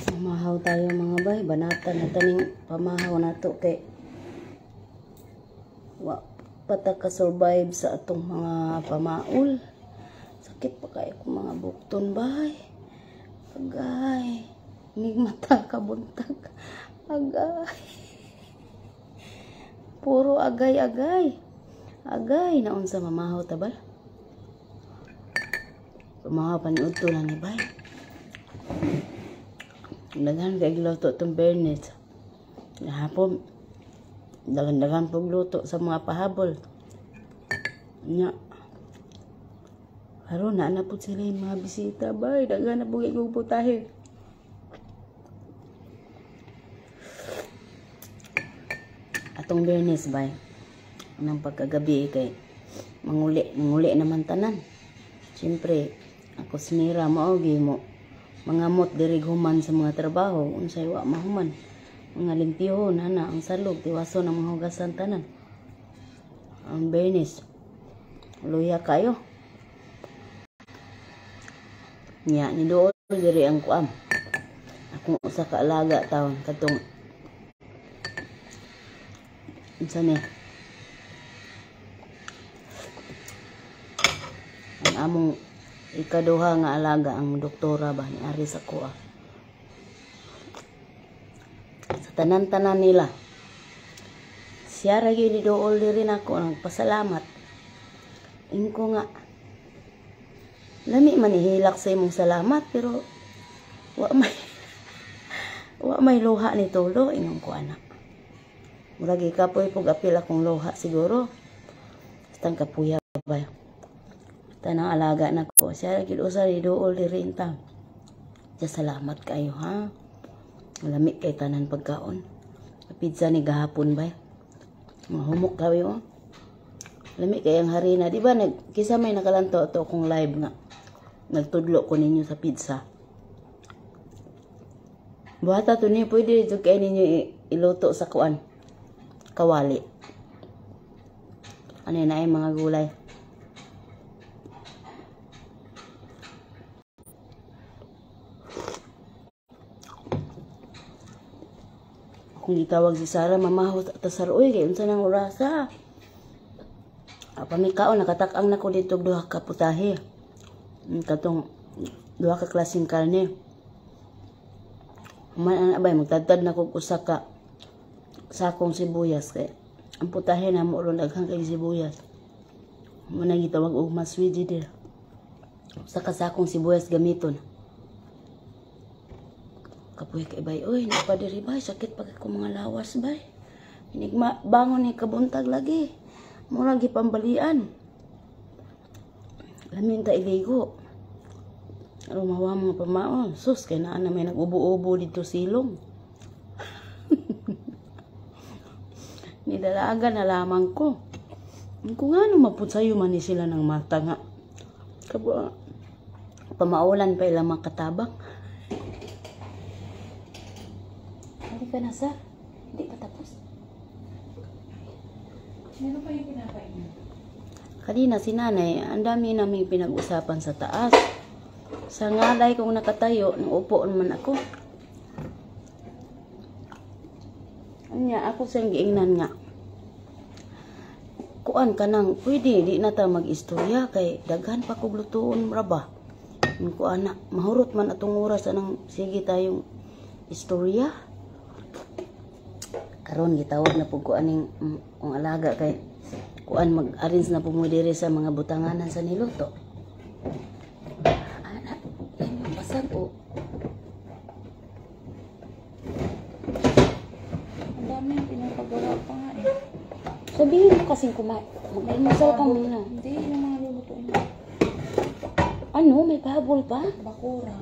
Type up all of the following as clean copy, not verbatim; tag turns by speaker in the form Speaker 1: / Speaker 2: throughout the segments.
Speaker 1: Pamahaw tayo, mga bay. Banata na taning pamahaw nato kay wa pa ta ka-survive sa atong mga pamaol. Sakit pa kay akong mga bukton, bay. Agay. Nigmata ka buntag. Agay. Puro agay-agay. Agay. Naunsa, mamahaw ta ba? Pamahaw pa ni udto na ni, bay. Daghan kay luto tong Bernice. Hapon, daghan-daghan pog luto sa mga pahabol. Nya. Karon na na pud sila yung mga bisita, bay. Daghan na pud kay putahe. Atong Bernice, bay. Nang pagkagabi kay manguli, manguli naman tanan. Siyempre, ako sinira mao mo mangamot diri human sa mga trabaho, unsay wa mahuman. Mga limpyuhon ana ang salog, tiwason ang mga hugasan tanan. Ang Bernice, luya kayo. Nya ni dool diri ang kuam. Akong usa ka alaga taon katong unsa ni? Ang among ikaduha nga alaga, ang doktora ba ni ari sa kuha. Sa tanan-tanan nila. Siya ra gyud ni dool diri nako, nagpasalamat. Ingko nga lami man ihilak sa imong salamat pero wa may wa may luha ni tulo, ingon ko anak. Murag ikapoy pug apil akong luha siguro. Basta kapuya ba. Tanang alaga nako. Siya ra gyud usa ni dool diri inta. Siya, salamat kayo ha. Lami kay tanan pagkaon. Pizza ni gahapon ba. Mahumok kayo. Lami kay ang harina, di ba? Nag kisa may nakalanto ato akong live nga. Nagtudlo ko ninyo sa pizza. Buhata to niyo, pwede jud kay ninyo iluto sa kuan. Kawali. Ano yun ay mga gulay. Kung gitawag si Sarah, mamaho ta sar uy kay unsa nang orasa. Apa mi kaon, nakatak-ang nako dito duha ka putahe. Katong duha ka klaseng karne. Man ana bay magtadtad na kog usa ka sakong sibuyas kay ang putahe na mo ron daghan kay sibuyas. Mo nang gitawag og maswiji dir. Usa ka sakong sibuyas gamiton. Kapoy kay bay, oy, napadiri bay, sakit pa kay ko mga lawas bay. Inigma bangon ni kabuntag lagi. Murag gipambalian. Lamin ta iligo. Aron mawa mga pamaon. Sus, kay naa na may nag-ubo-ubo dito silong. Nidalaga na lamang ko. Kung ano mapud sayo man ni sila ng mata nga. Kabo, pamaulan pa ilang mga katabang. Halika na, sir. Hindi pa tapos.
Speaker 2: Meron pa yung pinakain niyo?
Speaker 1: Kanina si nanay, ang dami naming pinag-usapan sa taas. Sa ngalay kong nakatayo, naupo naman ako. Anya, ako siyang giingnan nga. Kuan ka nang, pwede, di na ta mag-istorya kay daghan pa kog lutuon ra ba. Kuan na, mahurot man atong oras anang sige tayong istorya. Karon gitawag na pug ko aning kong alaga kay kuan mag-arrange na pug mo diri sa mga butanganan sa niluto. Ana, ay mabasag o.
Speaker 2: Ang dami yung pinapagawa pa nga eh.
Speaker 1: Sabihin mo kasing kumain. Mag-almusal ka muna.
Speaker 2: Hindi, yung mga lulutuin.
Speaker 1: Ano? May pahabol pa?
Speaker 2: Bakura.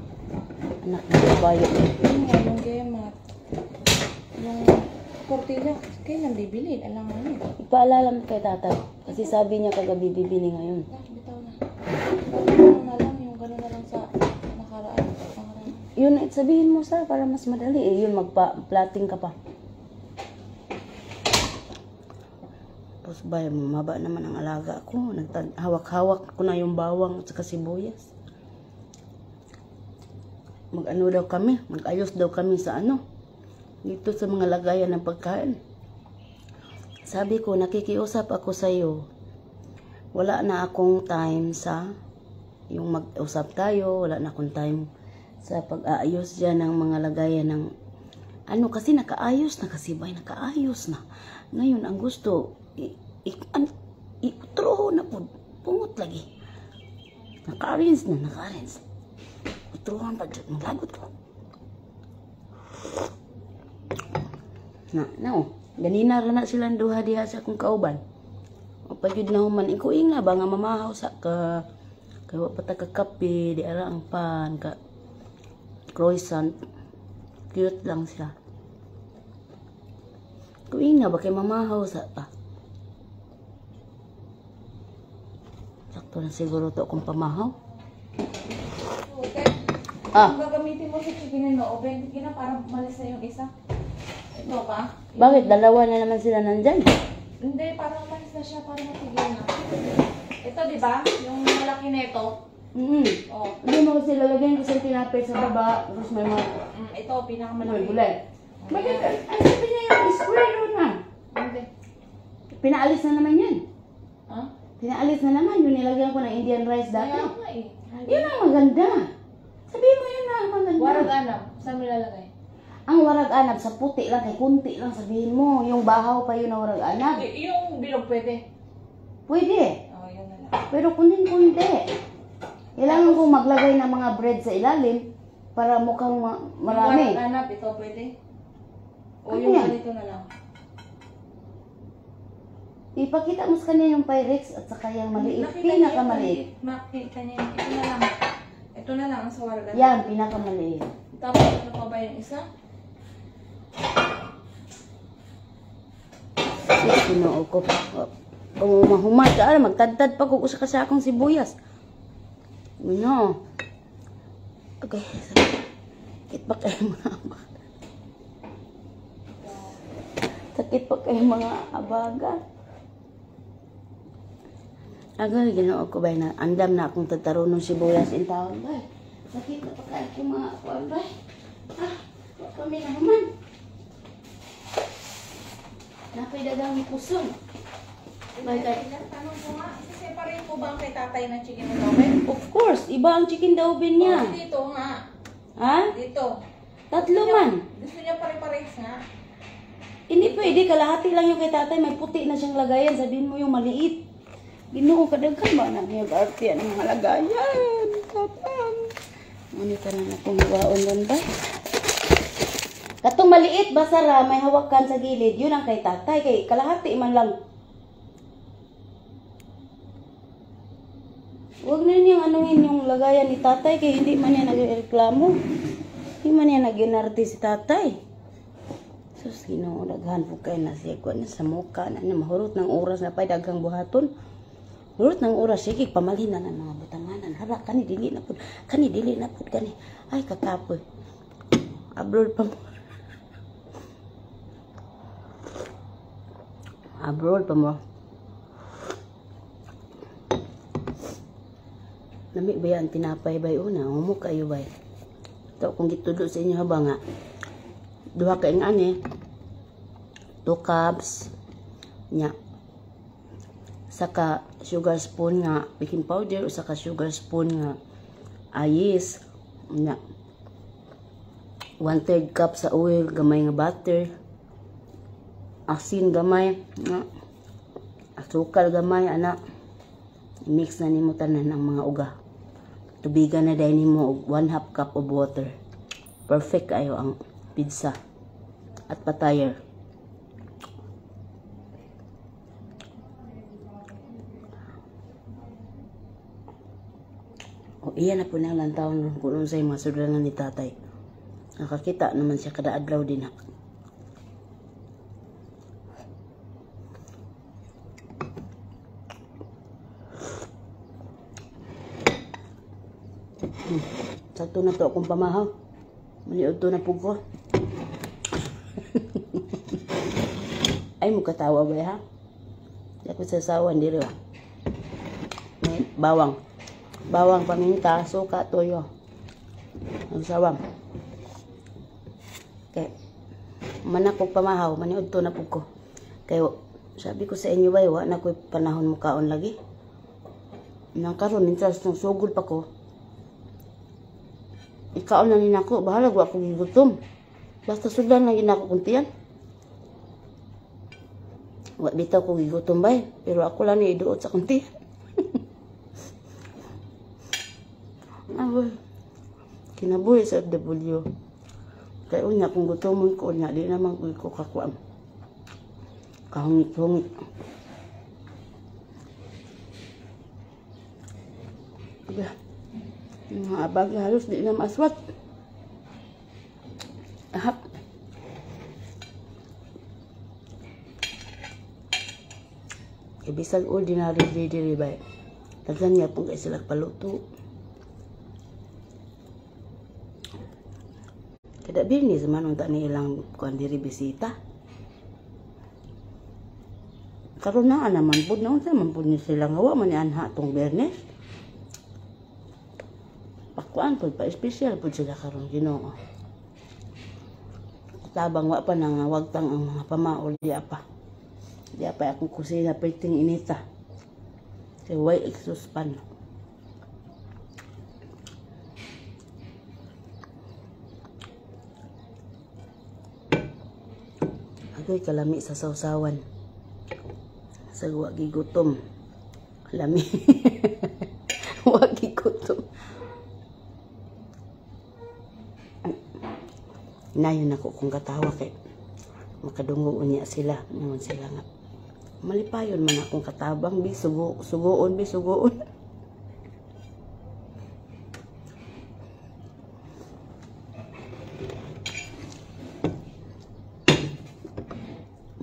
Speaker 1: Anak ng babayo.
Speaker 2: Yung nga, yung gemat. Yung tortilla, kailan bibili? Alanganin.
Speaker 1: Ipaalala mo kay tatay. Kasi sabi niya kagabi bibili ngayon.
Speaker 2: Ah, bitaw na. Ano na lang, yung gano'n na lang sa nakaraan. Nakaraan.
Speaker 1: Yun, sabihin mo sa para mas madali. Eh, yun, magpa-plating ka pa. Tapos bay, maba naman ang alaga ko. Hawak-hawak ko na yung bawang at saka sibuyas. Mag-ano daw kami, mag-ayos daw kami sa ano, dito sa mga lagayan ng pagkain. Sabi ko, nakikiusap ako sa'yo. Wala na akong time sa yung mag-usap tayo, wala na akong time sa pag-aayos dyan ng mga lagayan ng ano, kasi nakaayos na kasi bay, nakaayos na. Ngayon, ang gusto, i-utro na po, pungot lagi. Naka-arrange na, naka-arrange. Utruhan pa dyan, maglagot ko. Na, no, ganina ra na silang duha diha sa akong kauban. O pagyud na human, iko inga ba nga mamahaw sa ka, kay wa pa ta kakape, di ara ang pan, ka croissant. Cute lang sila. Kuing na ba kay mamahaw sa ta? Sakto na siguro to akong pamahaw.
Speaker 2: Okay.
Speaker 1: Ah.
Speaker 2: Kung gagamitin mo sa chicken in the oven, sige na para malis na yung isa. Ito pa?
Speaker 1: Bakit? Dalawa na naman sila nandyan?
Speaker 2: Hindi, para umalis na siya, para matigil na. Ito, di ba? Yung malaki nito. Oh.
Speaker 1: Hindi mo kasi lalagyan ko sa tinapay sa baba. Tapos may mga
Speaker 2: Ito, pinakamalaki.
Speaker 1: gulay. Bakit? Ang sabi niya yung square root na.
Speaker 2: Hindi.
Speaker 1: Pinaalis na naman yun.
Speaker 2: Ha?
Speaker 1: Pinaalis na naman. Yung nilagyan ko ng Indian rice dati.
Speaker 2: Kaya nga eh.
Speaker 1: Yun ang maganda. Sabihin mo yun na ang maganda.
Speaker 2: Warag anam. Saan mo ilalagay?
Speaker 1: Ang warag anab sa puti lang, kay kunti lang sabihin mo. Yung bahaw pa yun ang warag anab.
Speaker 2: Yung bilog pwede.
Speaker 1: Pwede.
Speaker 2: Oh, yun na lang.
Speaker 1: Pero kunting-kunti. Kailangan kong maglagay ng mga bread sa ilalim para mukhang marami.
Speaker 2: Yung warag anab, ito pwede. O
Speaker 1: Ano
Speaker 2: yung
Speaker 1: yan?
Speaker 2: ganito na lang.
Speaker 1: Ipakita mo sa kanya yung Pyrex at saka yung maliit.
Speaker 2: Nakita niya yung
Speaker 1: Pinakamaliit.
Speaker 2: Makita niya yun. Ito na lang. Ito na lang ang sa warag anab.
Speaker 1: Yan, pinakamaliit.
Speaker 2: Tapos ano pa ba yung isa?
Speaker 1: Sus, Ginoo ko. Kung mahumad ka, magtadtad pa kung usa ka sa akong sibuyas. No. Okay. Sakit pa kayo mga abaga. Sakit pa kayo mga abaga. Agay, Ginoo ko ba na andam na akong tataron ng sibuyas in taon ba? Sakit na pa kayo akong mga kuwan ba? Ah, wa kami na human. Napay dagang puson. Bye, guys.
Speaker 2: Tanong ko nga, separate po ba ang kay tatay ng chicken and oven?
Speaker 1: Of course, iba ang chicken daubin niya.
Speaker 2: Oh, dito nga.
Speaker 1: Ha?
Speaker 2: Dito.
Speaker 1: Tatlo man.
Speaker 2: Gusto niya pare-pares nga.
Speaker 1: Hindi pwede, kalahati lang yung kay tatay. May puti na siyang lagayan. Sabihin mo yung maliit. Ginoo, kadaghan ba na niya arte ang mga lagayan? Tatang. Ngunit ka na akong hiwaon doon ba? Katong maliit, basara, may hawakan sa gilid. Yun ang kay tatay. Kay kalahati man lang. Huwag na niyang anuhin yung lagayan ni tatay kay hindi man niya nagreklamo. Hindi man niya nag-inarte si tatay. Sus, Ginoo, daghan po kayo na siya. Kuha na sa mukha na, na mahurot ng oras na pa'y daghang buhaton. Hurot ng oras, sige, pamalhin na ng mga butanganan. Hara, kani dili na po. Kani dili na po, kani. Ay, kakapoy. Abroad pa mo. Abroad pa mo. Nami ba yan tinapay bay una? Humo kayo bay. Ito kung gitudo sa inyo haba nga. Duha ka ing ani. 2 cups. Nya. Saka sugar spoon nga baking powder o saka sugar spoon nga ayis. Nya. 1/3 cup sa oil, gamay nga butter. Asin gamay, nga. Asukal gamay ana. Mix na nimo tanan ang mga uga. Tubigan na dahil nimo og 1/2 cup of water. Perfect kayo ang pizza at patayer. O iya na po na lang taon ron kung unsay mga sudranan ni tatay. Nakakita naman siya kada adlaw din ha. Sakto na to akong pamahaw. Maniod to na po ko. Ay, mukatawa ba ha? Ako sa sawan diri ba. May bawang. Bawang, paminta, suka, toyo. Ang sawang. Kay man ako pamahaw, maniud to na pud ko. Kay sabi ko sa inyo bay, wa na ko'y panahon mo kaon lagi. Nang karon mintas nang sugod pa ko. Ikaon na ni nako, bahala wa ko gigutom. Basta sudlan lang gid nako kuntian. Wa bitaw ko gigutom bay, pero ako lang ni iduot sa kuntian. Agoy. Kinabuhi sa FW. Kay unya kung gutomon ko unya di naman ko kakuam. Kahungit-hungit. Aga. Mga abag halos di na maaswat. Ahap. Kay bisag ordinary day diri bay. Daghan nga pong kay sila paluto. Kada Biyernes man unta ni ilang kuan diri bisita. Karon na naman pud na unsa man pud ni sila nga wa man ni anha tong Biyernes. Pakuan pud pa espesyal pud sila karon, Ginoo. Tabang wa pa nangawagtang ang mga pamaol di pa. Di pa akong kusina perting inita. Kay way exhaust fan. Agoy kalami sa sawsawan. Sa wa gigutom. Lami. Wa gigutom. Nayon ako kung katawa kay makadungo unya sila. Naman sila nga. Malipayon man akong katabang bi sugo, sugoon bi sugoon.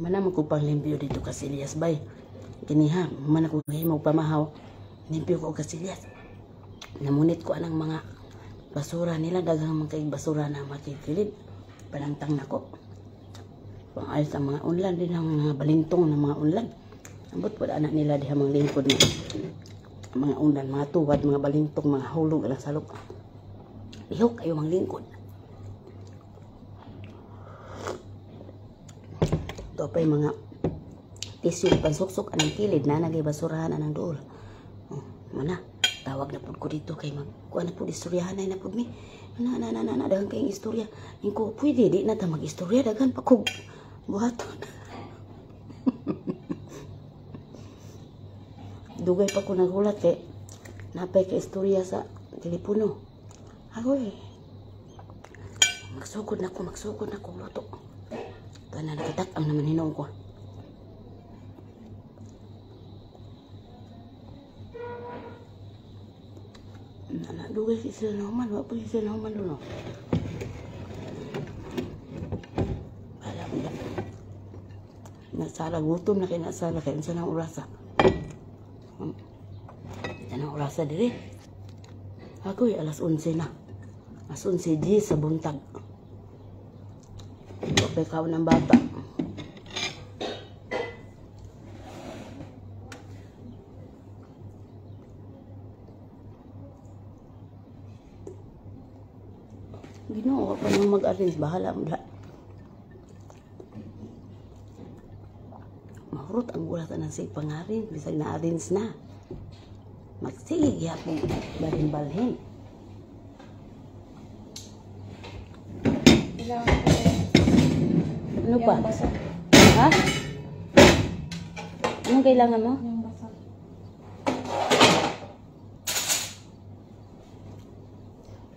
Speaker 1: Mana man ko pang limpyo dito kasilyas bay. Kini ha, man ako himog pamahaw. Limpyo ko kasilyas. Namunit ko anang mga basura nila, daghang man kay basura na makikilid. Palangtang nako. Pangayos ang mga unlan din ang mga balintong ng mga unlan. Ambot pud anak nila diha mga lingkod na mga unlan, mga tuwad, mga balintong, mga hulog alang salok. Lihok kayo mga lingkod. Ito pa yung mga tissue pansuksok anang kilid na nagay basurahan anang duol. Oh, mana tawag na pud ko dito kay mag kuan na pud istoryahan na pud mi. Na na na na, na daghan kayong istorya. Ingko pwede di na ta mag-istorya daghan pa kog buhaton. Dugay pa ko nagulat kay napay ka istorya sa telepono. Agoy. Magsugod na ko luto. Tanan nakitak ang naman hinuon ko. Nana dugay si sila naman, wa pa si sila naman dulo. Wala mo na. Nasara gutom na kay nasara kay unsa nang orasa. Unsa nang orasa diri? Agoy alas 11 na. Alas 11:10 sa buntag. Kapay kaon ng bata. Ginoo pa nang mag-arrange, bahala mo lahat. Mahurot ang gulat ng sig pangarin, bisag na-arrange na. Magsige gihapon balhin-balhin. Ano pa? Ha? Anong kailangan mo?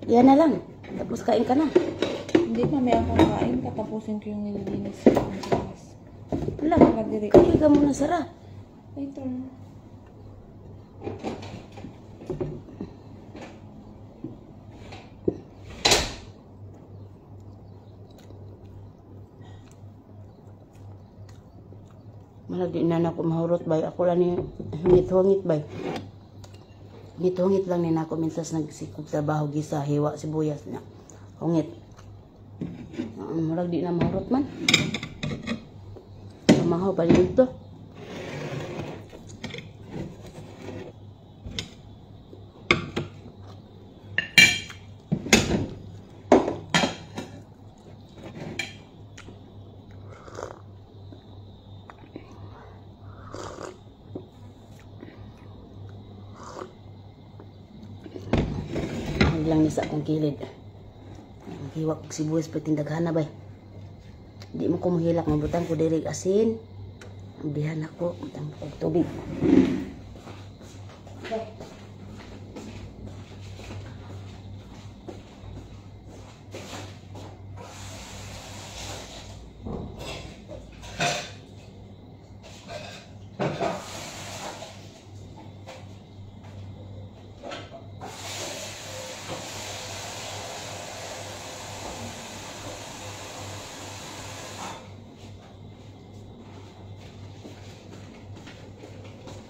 Speaker 1: Yan na lang. Tapos kain ka na.
Speaker 2: Hindi, mamaya akong kain. Katapusin ko yung nililinis ko.
Speaker 1: Wala. Kain ka muna, Sara.
Speaker 2: Later.
Speaker 1: Malagi na na ako mahurot bay. Ako lang ni hungit-hungit bay. Hungit-hungit lang ni nako minsan nagsikog trabaho gisa hiwa sibuyas na. Hungit. Murag di na mahurot man. Pamahaw pa dito. Ari lang ni sa akong kilid. Hiwa kog sibuyas perting daghana bay. Di mo ko mohilak, mabutang ko diri asin. Ambihan ako, butang ko og tubig. Okay.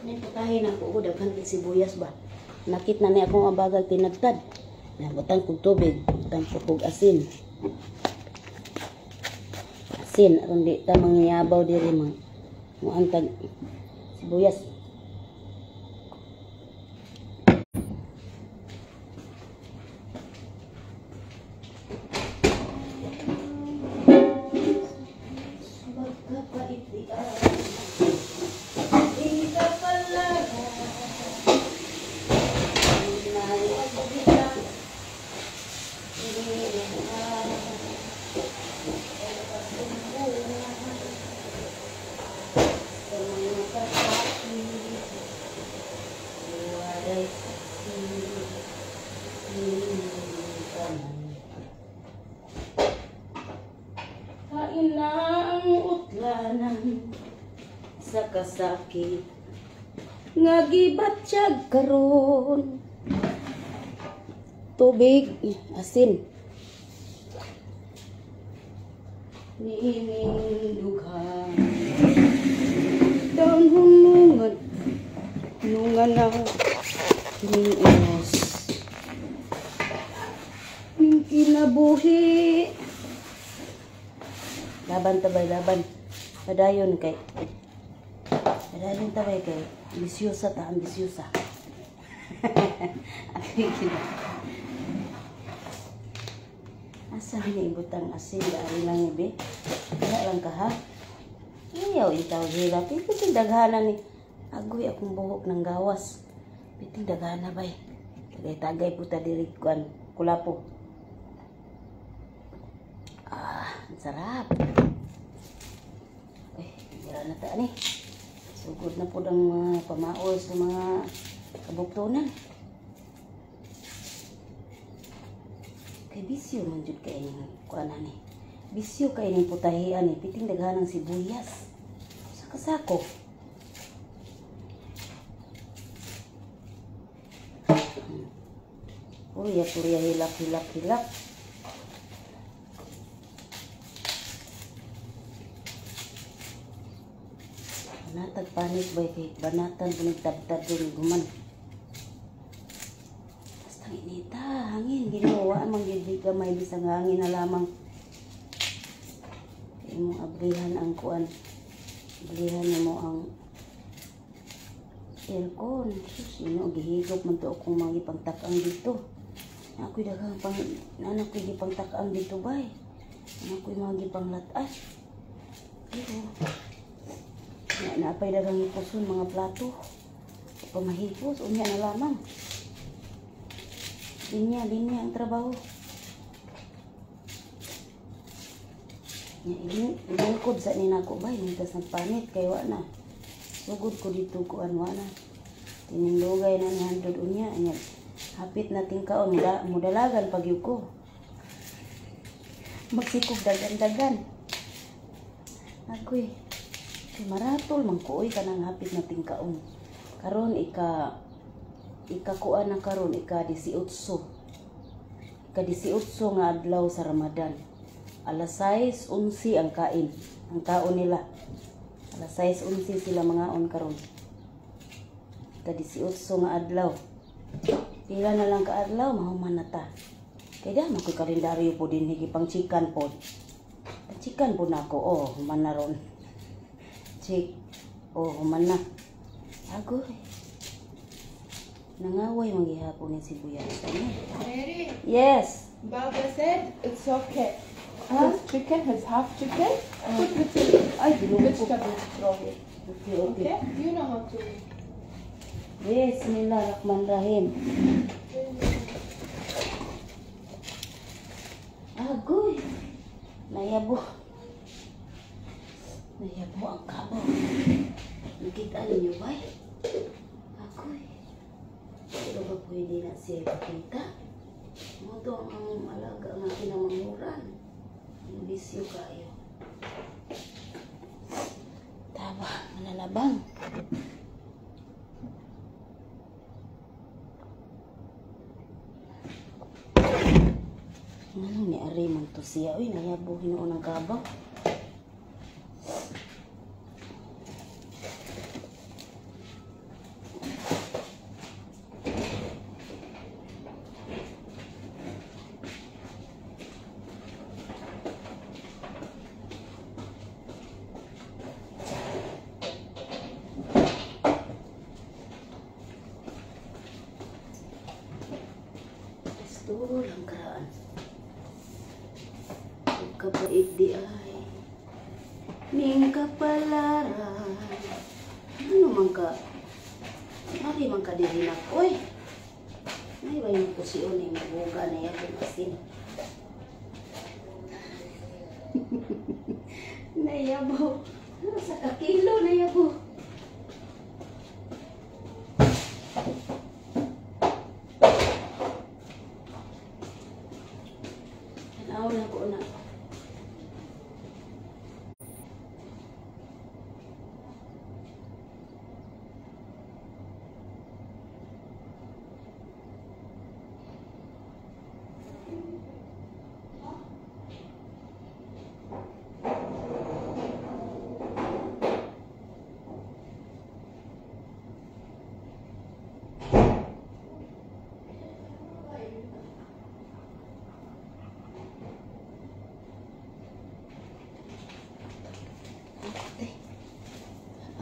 Speaker 1: May putahe na ko, daghan kay sibuyas ba. Nakit na ni akong abagag tinagtad. Nabutang kog tubig, butang ko kog asin. Asin aron di ta mangyabaw diri mang muantag sibuyas. Magkapait di Kain na ang utlanan sa kasakit nga gibatsyag karon. Tubig, asin. Niining dughan. Daon hunungan. Hunungan na kining unos. Ning kinabuhi. Laban tabay, laban. Padayon kay. Padayon tabay kay. Ambisyosa ta, ambisyosa. Asa ni ibutang asin ari lang ibe. Wala lang ka ha. Ayaw itaw hila. Piting daghana ni. Agoy akong buhok ng gawas. Piting daghana bay. Tagay-tagay puta diri kuan kulapo. Ah, ang sarap. Eh, wala na ta ni. Sugod na pud ang mga pamaol sa mga kabuktunan. Kay bisyo man jud kay ning kuan ani. Bisyo kay ning putahian ni, piting daghanang sibuyas. Sa kasako. Purya purya hilak hilak hilak. Banatag panik bay kay banatan punig tabtab din guman. Basta inita, hangin ginawa man gyud gamay bisang hangin na lamang. Imong ablihan ang kuan. Ablihan nimo ang aircon. Sus, ino gihigop man to akong mga gipangtak-ang dito. Na ako'y daghang pang na ako'y gipangtak-ang dito bay. Na ako'y mga gipanglat-an. Pero na naapay daghang hipuson mga plato. Pamahipos unya na lamang. Linya, linya ang trabaho. Nya ilingkod sa ni nako bay mintas nagpanit kay wa na. Sugod ko dito kuan wa na. Tinindugay na ni handod unya nya. Hapit na tingkaon mudalagan pagyud ko. Magsikog dagan-dagan. Agoy. Kay maratol man ko oy kanang hapit na tingkaon. Karon ika kuan na karon ika 18. Ika 18 nga adlaw sa Ramadan. Alas 6:11 ang kain. Ang kaon nila. Alas 6:11 sila mangaon karon. Ika 18 nga adlaw. Pila na lang ka adlaw mahuman na ta. Kay da man koy kalendaryo po din higi pang chikan pod. Chikan po nako oh human na ron. Chick. Oh human na. Agoy. Nangaway man gihapon ni sibuyas.
Speaker 3: Mary,
Speaker 1: Yes.
Speaker 3: Baba said it's okay.
Speaker 1: Huh?
Speaker 3: His chicken, his half chicken, put little
Speaker 1: Ay, ginugo ko.
Speaker 3: vegetables throw here.
Speaker 1: Okay, okay.
Speaker 3: Okay? You know how to.
Speaker 1: Bismillahirrahmanirrahim. Agoy. Nayabo. Nayabo ang kabaw. Nakita ninyo ba? Agoy. Pero ba pwede na siya ipakita? Mo to ang alaga nga kinamanguran. Ang bisyo kayo. Taba, manalabang. Anong ni Ari man to siya? Uy, nayabo hinuon ang kabaw. Gusto lang karaan. Kabait di ay ning kapalaran. Ano man ka? Mari man ka diri na oy. Nay ba yung kusiyon ni mabuga na yan asin. Nayabo. Sa kakilo nayabo. Tanaw na ko na.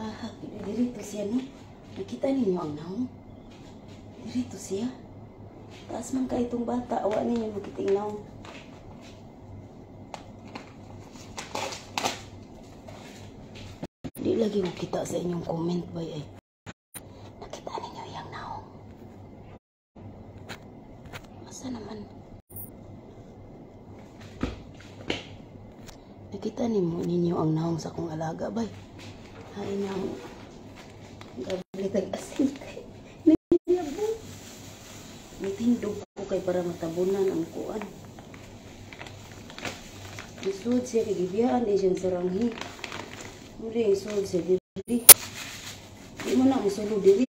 Speaker 1: Ah, dirito siya no. Nakita ninyo ang naong? Dirito siya. Taas man ka itong bata, awa ninyo makita yung naong. Di lagi makita sa inyong comment ba ay. Nakita ninyo yung naong. Asa naman? Nakita ninyo ang naong sa akong alaga bay. Ay nang gablit ang asin kay niyabo. Mitindog ko kay para matabunan ang kuan. Isod siya kay gibiyaan di siya saranghi. Muli isod siya diri. Di mo na isulod diri.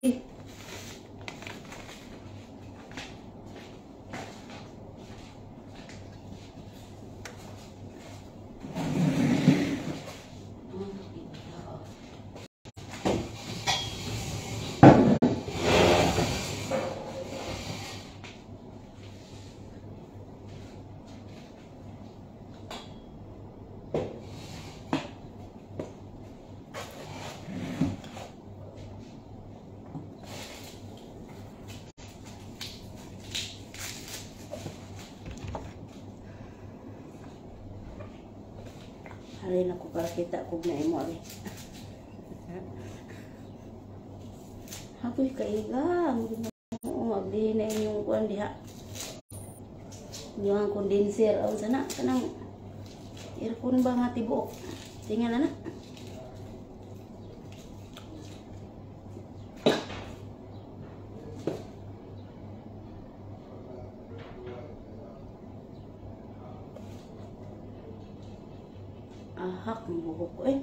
Speaker 1: Halin ako para kita kung na imo ari. Ako'y kaiga. Oo, abdihin na inyong kuan diha. Yung condenser. O, sana, kanang aircon ba nga tibuok? Tingnan na na. Ahak, ang buhok ko eh.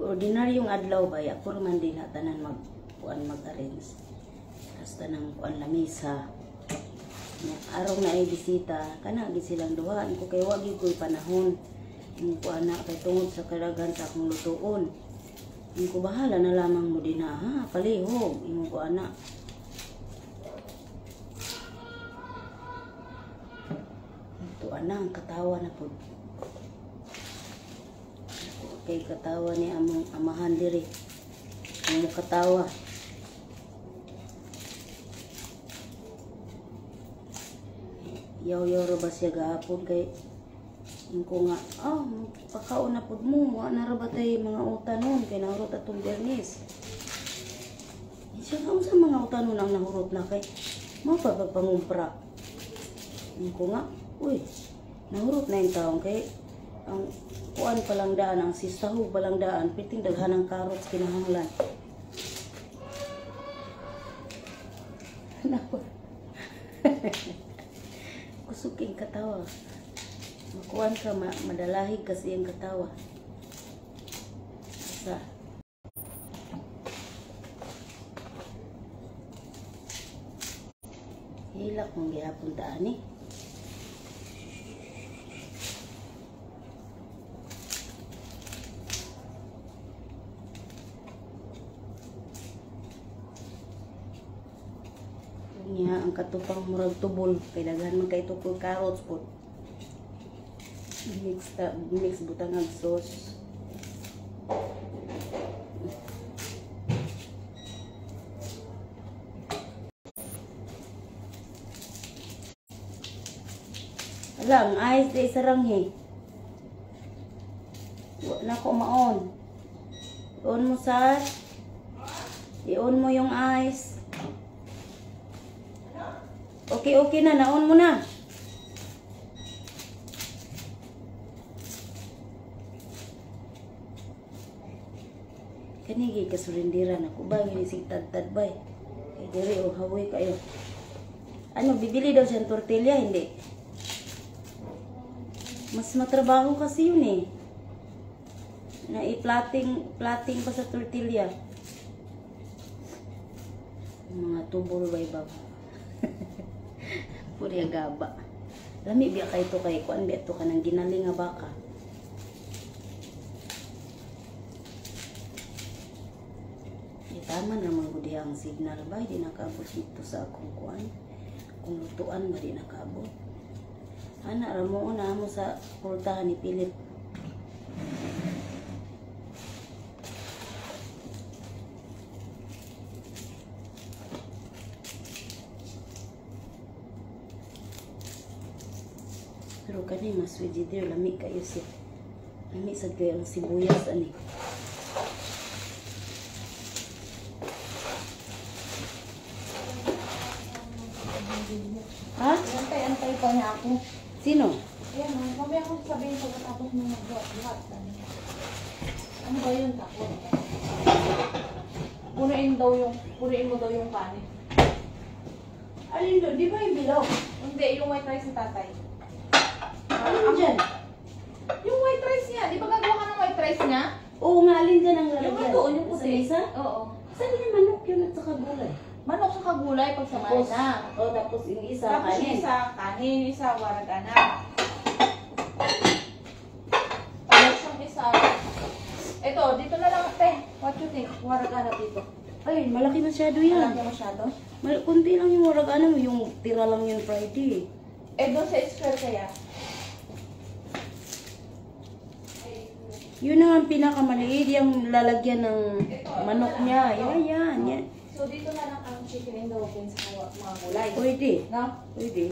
Speaker 1: Ordinaryong adlaw ba, ako man din na tanan mag-kuan mag-arrange. Basta nang kuan lamisa. Arong na ay bisita, kana gid silang duha, ko kay wag gyud ko'y panahon. Ang kuan na kay tungod sa kalaghan sa akong lutuon. Ang ko bahala na lamang mo din ha, palihog imong kuan na. Tuan na ang katawa na po. Kay katawa ni among amahan diri. Ang katawa. Yaw-yaw ra ba siya gahapon kay ko nga, pakaon na pud mo, wa na ra ba tay mga utanon kay nahurot atong Biyernes. Siya nga unsa mga utanon ang nahurot na kay mao pa pangumpra. Ko nga, uy, nahurot na yung taong kay ang kuan palang daan, ang sistaho palang daan, piting daghan ang carrots kinahanglan. Nako. Kusog kayong katawa. Makuan ka, madalahig kasi ang katawa. Sa hilak mong gihapon taan eh. Niya ang katupang murag tubol kay daghan man kay tukol carrots po. Mix ta, mix butang ang sauce. Ala, ang ice di saranghe. Wa na ko maon. I-on mo sar. I-on mo yung ice. Okay, okay na. Na-on mo na. Kanigi kasurindiran ako ba? Ginisig tad-tad ba eh. Kay diri o hawoy kayo. Ano, bibili daw siyang tortilla? Hindi. Mas matrabaho kasi yun eh. Na i-plating, plating pa sa tortilla. Mga tubol ba iba? Puri gaba. Lami biya kay to kay kuan biya to kanang ginaling nga baka. Di tama na man gud ang signal ba di nakaabot dito sa akong kuan. Kung lutuan ba di nakaabot. Ana ra mo na mo sa pultahan ni Philip. Pero kani mas frigidaire lami kayo siya. Lami sad kayo ang sibuyas ani. Ha?
Speaker 2: Antay-antay pa niya ako.
Speaker 1: Sino?
Speaker 2: Ayan, mamaya akong sabihin pagkatapos mo magbuhat-buhat. Ano ba yun? Takot. Punuin mo daw yung kanin.
Speaker 1: Alin doon? Di ba yung bilog?
Speaker 2: Hindi, yung white rice ni tatay.
Speaker 1: Alin dyan?
Speaker 2: Yung white rice niya. Di ba gagawa ka ng white rice niya?
Speaker 1: Oo nga, alin dyan ang lalagyan?
Speaker 2: Yung doon, yung puti.
Speaker 1: Sa mesa?
Speaker 2: Oo.
Speaker 1: Saan yung manok yun at saka gulay?
Speaker 2: Manok saka gulay pag samahan na.
Speaker 1: Oh, tapos yung isa,
Speaker 2: tapos
Speaker 1: kanin.
Speaker 2: Yung isa, kanin. Yung isa, waragana. Tapos yung isa, ito, dito na lang, te. What you think? Waragana dito.
Speaker 1: Ay, malaki masyado yan.
Speaker 2: Malaki masyado?
Speaker 1: Kunti lang yung waragana mo. Yung tira lang yung Friday.
Speaker 2: Eh, doon sa square kaya?
Speaker 1: Yun ang pinakamaliit, yung lalagyan ng
Speaker 2: ito,
Speaker 1: manok niya. Yan, yan, yan.
Speaker 2: So, dito na lang ang chicken in the oven sa mga gulay.
Speaker 1: Pwede.
Speaker 2: No?
Speaker 1: Pwede.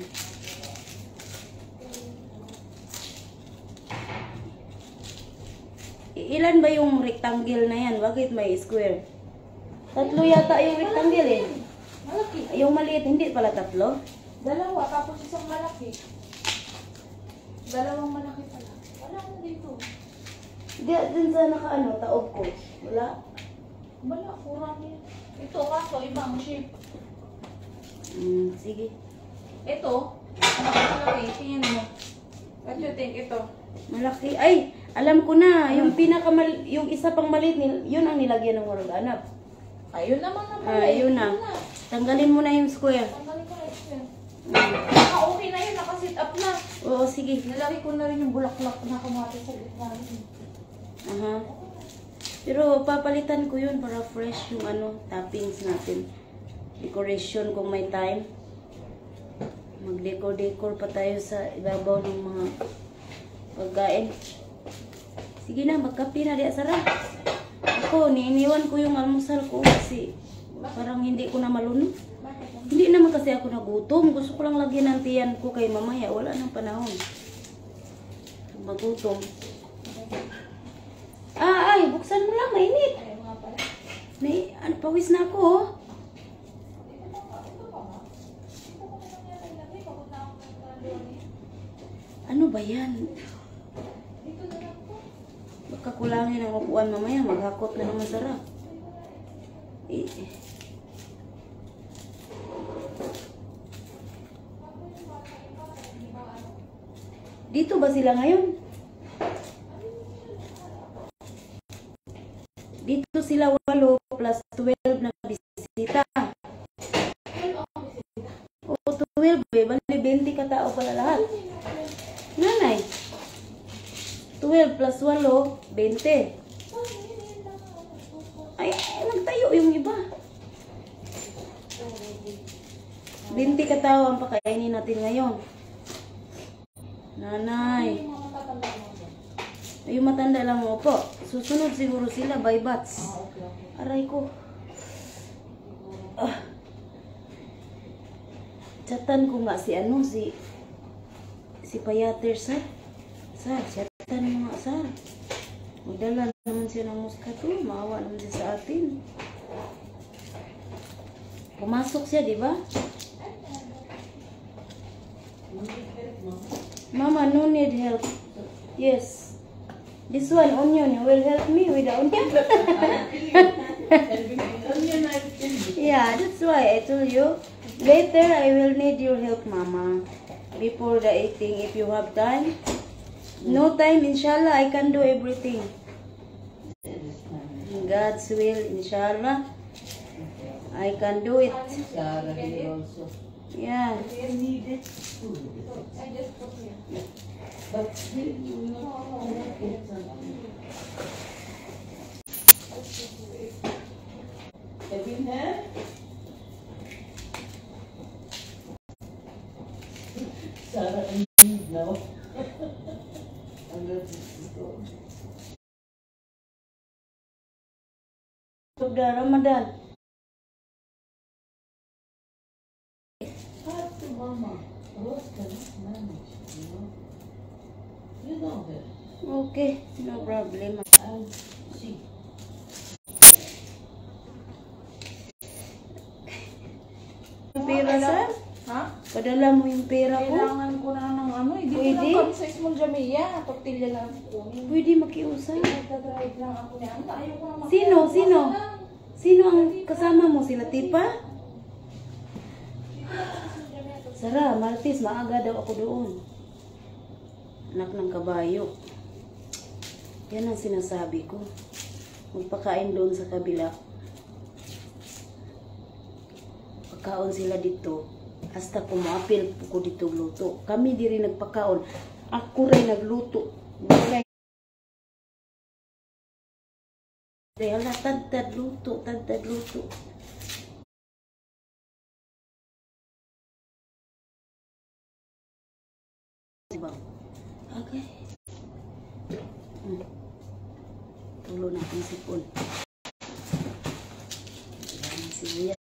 Speaker 1: Ilan ba yung rectangle na yan? Bakit may square? Tatlo yata yung rectangle eh.
Speaker 2: Malaki.
Speaker 1: Yung maliit, hindi pala tatlo?
Speaker 2: Dalawa, tapos isang malaki. Dalawang malaki pala. Wala na dito.
Speaker 1: Di, dun sa nakaano, taob ko. Wala.
Speaker 2: Wala, kurang yan. Ito, kaso ibang shape.
Speaker 1: Sige.
Speaker 2: Ito, malaki. Tingin mo. What you think? Ito.
Speaker 1: Malaki. Ay, alam ko na. Yung yung isa pang maliit, yun ang nilagyan ng waraganap.
Speaker 2: Ayun naman na pala.
Speaker 1: Ayun na. Tanggalin mo na yung square.
Speaker 2: Tanggalin ko na yung square. Okay na yun. Nakasit up na.
Speaker 1: Oo, sige.
Speaker 2: Nilagay ko na rin yung bulaklak na kumate sa gitna.
Speaker 1: Aha. Pero papalitan ko yun para fresh yung ano, toppings natin. Decoration kung may time. Mag-decor-decor pa tayo sa ibabaw ng mga pagkain. Sige na, magkape na diya, Sara. Ako, niiniwan ko yung almusal ko kasi parang hindi ko na malunok.
Speaker 2: Bakit?
Speaker 1: Hindi naman kasi ako nagutom. Gusto ko lang lagyan ng tiyan ko kay mamaya. Wala nang panahon. Magutom. Ah, ay, buksan mo lang. Mainit.
Speaker 2: Ay, mga pala.
Speaker 1: May, ano, pawis na ako, oh.
Speaker 2: Ito pa nga. Ito ko na lang yata ilagay. Pagod na ako ng mga.
Speaker 1: Ano ba yan?
Speaker 2: Dito na lang po.
Speaker 1: Baka kulangin ang upuan mamaya. Maghakot na naman, Sara. Eh, dito ba sila ngayon? Dito sila 8 plus 12 na bisita. O 12 eh. Bali 20 katao pala lahat. Nanay. 12 plus 8, 20. Ay, nagtayo yung iba. 20 katao ang pakainin natin ngayon. Nanay.
Speaker 2: Yung mga matatanda mo dyan.
Speaker 1: Ay, yung matanda lang mo po. Susunod siguro sila by bats.
Speaker 2: Ah, okay.
Speaker 1: Aray ko. Ah. Chatan ko nga si ano, si si Payater, sir. Sir, chatan mo nga, sir. Magdala naman siya ng muskato. Maawa naman siya sa atin. Pumasok siya, di ba? Mama, no need help. Yes. This one, onion, you will help me with the onion? Yeah, that's why I told you. Later, I will need your help, Mama. Before the eating, if you have time. No time, inshallah, I can do everything. God's will, inshallah. I can do it.
Speaker 4: Sarah here also.
Speaker 1: Yeah.
Speaker 4: I needed food.
Speaker 2: I just put here.
Speaker 4: But still you not get something. Have you had? Sarah, I need now. I'm going to go.
Speaker 1: The Ramadan.
Speaker 4: Hard to mama. Rose cannot manage. You know her.
Speaker 1: Okay, no problem.
Speaker 4: I'll see.
Speaker 1: Yung pera, sir?
Speaker 2: Ha?
Speaker 1: Padala mo yung pera ko.
Speaker 2: Kailangan ko na ng ano eh. Dito
Speaker 1: Pwede?
Speaker 2: lang kami sa Small Jamia. Tortilla lang ang kukunin.
Speaker 1: Pwede makiusap.
Speaker 2: Nagda-drive lang ako niya. Ano, ayaw ko na makiusap.
Speaker 1: Sino? Sino? Sino ang kasama mo? Sila Tipa? Sara, Martis, maaga daw ako doon. Anak ng kabayo. Yan ang sinasabi ko. Magpakain doon sa kabila. Pagkaon sila dito. Hasta kumuapil ko dito luto. Kami diri nagpakaon. Ako rin nagluto. Hala, tadtad luto, tadtad luto. Diba? Okay. Tulo na akong sipon. Ayan, sibuyas.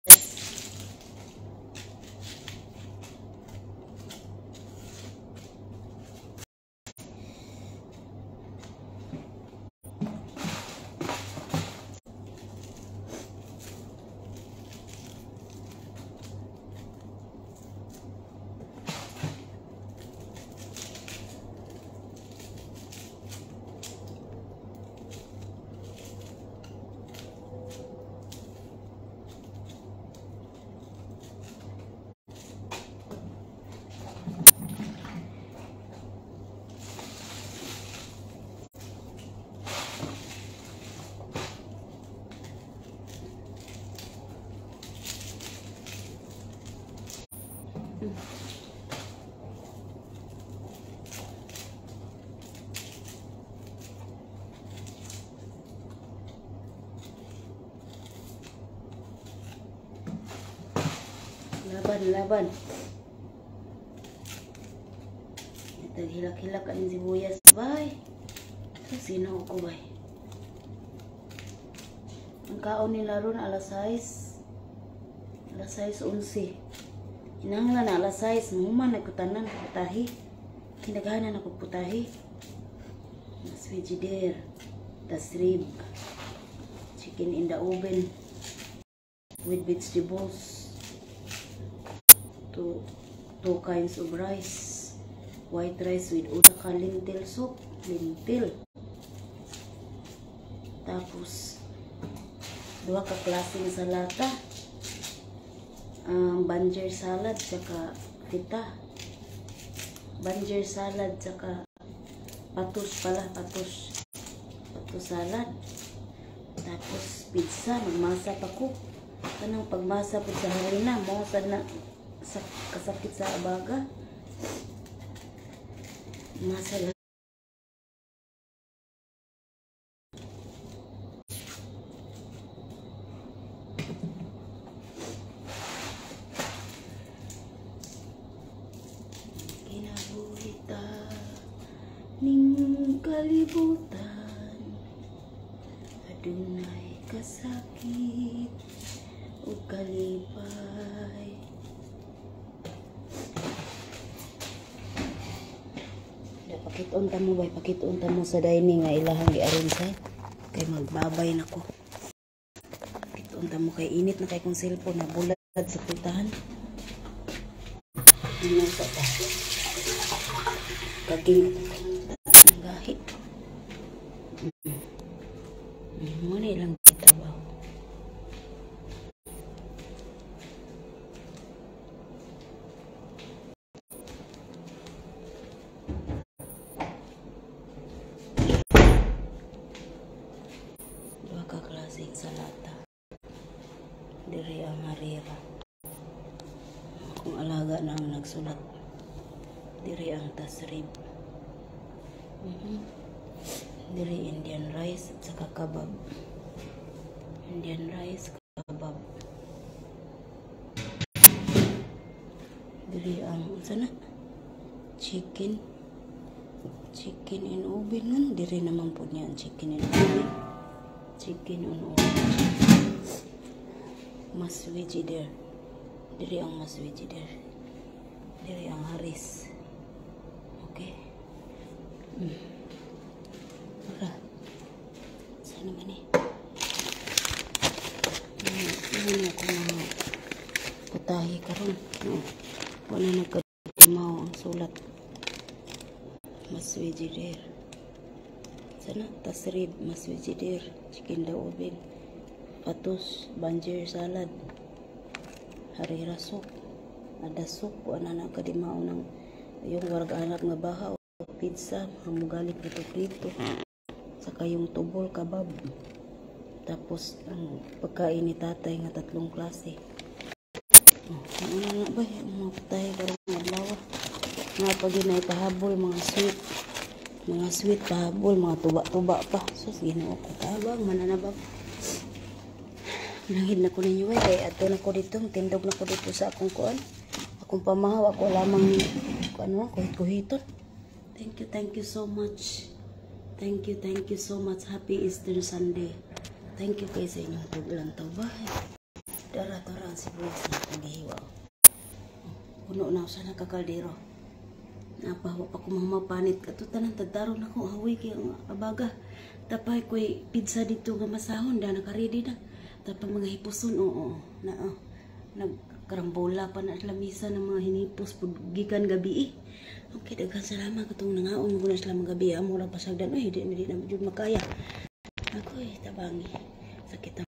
Speaker 1: Laban, laban. Taghilak-hilak ang sibuyas, bay. Sino ko, bay? Ang kaon nila ron alas 6. Alas 6:11. Hinanglan na alas 6. Muman nagkutanan putahi. Kinaghanan ako putahi. Mas frigidaire. Tas rib. Chicken in the oven. With vegetables. Two kinds of rice. White rice with usa ka lentil soup. Lentil. Tapos, duha ka klaseng salata. Banjer salad saka fita. Banjer salad saka patus pala, patus. Patus salad. Tapos pizza, magmasa pa ko. Kanang pagmasa pud sa harina, mo sad na sa kasakit sa abaga. Masa lang. Kinabuhi ta ning kalibutan, adunay kasakit ug kalipay. Pakiton ta mo bay, pakiton ta mo sa dining nga ilahang giaron sa kay magbabay nako. Pakiton ta mo kay init na kay kong cellphone na bulad sa putahan. Ano sa pa? Kaging ang gahi. Mo na ilang trabaho. Duha ka klaseng salata. Diri ang harira. Akong alaga na ang nagsulat. Diri ang tasrib. Diri Indian rice at saka kebab. Indian rice, kebab. Diri ang unsa na? Chicken. Chicken in oven nun. Diri naman po niya ang chicken in oven. Chicken on oven. Mas there. Diri ang mas there. Diri ang haris. Okay. Tara. Saan naman eh? Ano ako mga putahi karon. No. Wala nagkadimaw ang sulat. Mas there. Sana tasrib, mas there. Chicken the oven. Patos, banjer salad. Harira soup. Ada soup. Wala nagkadimaw ng yung warag anak nga baha o pizza, hamugali prito-prito. Saka yung tubol kebab. Tapos ang pagkain ni tatay nga tatlong klase. Oh, ano na ba? Mga putahe karong adlaw. Mga pag ginay pahabol, mga sweet. Mga sweet pahabol, mga tuba-tuba pa. Sus, Ginoo ko tabang mananabag. Nangid na ko ninyo eh. Kaya ato na ko dito, tindog na ko dito sa akong kuan. Akong pamahaw, ako lamang kuan, kuhit-kuhiton. Thank you so much. Thank you so much. Happy Easter Sunday. Thank you kayo sa inyong tuglang tawbay. Dara-dara ang sibuyas na akong gihiwa. Puno na ako sa nakakaldero. Napahawa pa ko mga mapanit. Katutan ang tagdaron ako. Hawi kay ang abaga. Tapay ko'y pizza dito nga masahon. Da nakaready na. Tapay mga hipuson. Oo. Na, oh. Nagkarambola pa na lamisa ng mga hinipos. Gikan gabi eh. Okay, daghan salamat katong nangaon mo na sila mga gabi. Amo lang pasagdan. Ay, di na jud makaya. Ako eh, tabangi. Sakit ang